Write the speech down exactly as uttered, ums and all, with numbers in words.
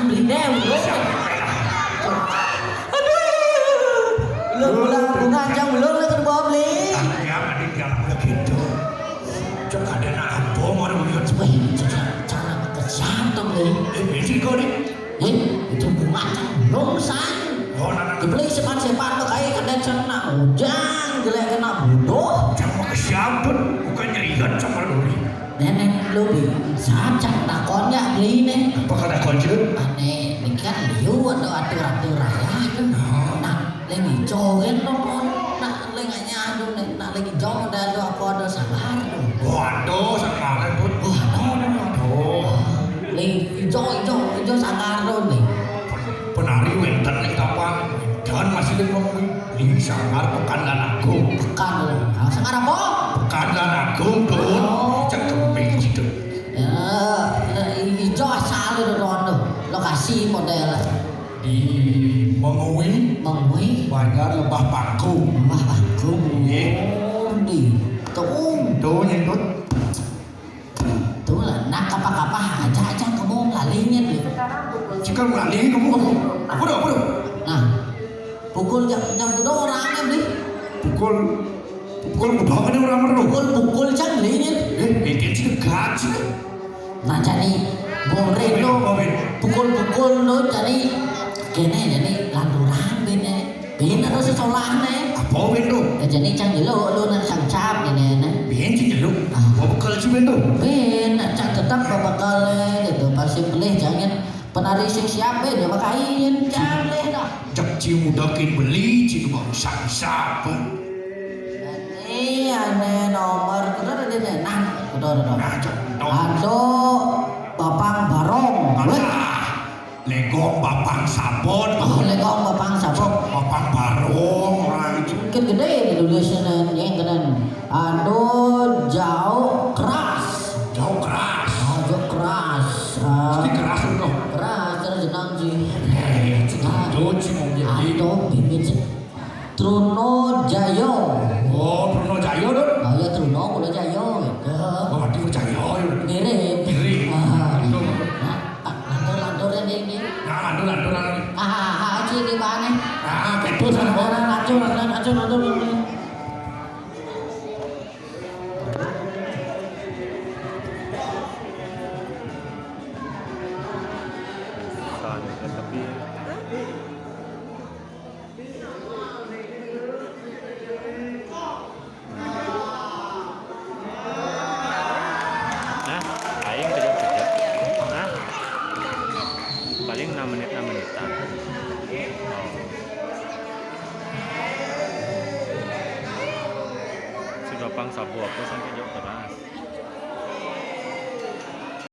Beli deh, bro. Aduh. Lo pulang bunga aja belum, lo kedua beli. Ya, mending jangan begitu. Cek ada nak apa, mau lihat. Wih, cek cara kesiangan, beli. Eh, beli kau ni. Eh, itu bunga aja belum, sang. Oh, nak, nak. Dibeli sepat-sepat, kayak kena cek nak ujang, jelek kena bodoh. Jangan kesiangan, bukannya ingat sama lu. Nenek lu bi, saja takon ya beli nih. Apa kata konjur? Aneh, ini kan liu ada atur-atur raya tuh. Oh. Nah, lagi joget lo pon. Nah, lagi nyadu nih. Nah, lagi jong ada ada apa ada sabar tuh. Waduh, sabar pun. Waduh, waduh. Lagi hijau, hijau, hijau sabar tuh nih. Penari wenten nih kapan? Dan masih di di Sanggar Pekan Lanagung. Pekan Lanagung. Sanggar apa? Pekan Lanagung, Dun. Oh. Cek kembing situ. Ya, ijo asal itu, Dun, tuh. Lokasi model. Di Mengwi. Mengwi. Banjar Lebah Pangkung. Lebah Pangkung. Iya. Oh, di. Tuh. Tuh, nyentut. Tuh lah, nak apa-apa aja, aja kamu ngalingin ya. Cekal ngaling kamu. Apa dah, apa dah? Nah, pukul jam, jam kedua orangnya beli. Pukul, pukul kedua kan orang merdu. Pukul, pukul jam ngalingin. Eh, bikin sih dekat sih. Nah, jadi Bung Reno. Apa, Win? Pukul-pukul lo jadi kene jadi landuran bene. Bin harus sekolah nih. Apa, Win, tuh? Ya, jadi cang jelo lo nang sang cap gini nih. Bin sih jelo. Ah. Apa bekal sih, Win, tuh? Bin, cang tetap bekal gitu. Pasti beli jangan penari sing siap, Bin, ya makain. Jangan deh dah. Cek cium udah kin beli, cium bang sang siapa? Ini ane nomor, udah, udah, udah. Nah, udah, udah, udah. Nah, cek, dong. Ado Bapang Barong. Alah. Legong Bapang Sabon. Oh, Legong Bapang Sabon. Bapang Barong orang itu. Kan gede di Indonesia nih, yang kena. Ado Jauh Keras. Jauh Keras. Oh, Jauh Keras. Ah, mesti keras tuh, dong. Keras, terus jenang sih. Eh, itu. Ah. Tuh, cuma jadi. Ado Bibit. Truno Jayo. Oh, Truno Jayo, Dun. Oh, ya, Truno, Kulo Jayo, gitu. Oh, berarti percaya, ya. Mirip. Mirip. Ah. Betul. Nah, lantur, lantur ini, ini. Nah, lantur, lantur, lantur. Ah, ah, ah, Ci, di mana? Ah, betul, sama. Nah, lantur, lantur, lantur, lantur, lantur. Tapi Nah, aing kerja-kerja. Nah, paling enam menit, enam menitan. Oh. Si Bapang Sabu apa sampai jauh keras.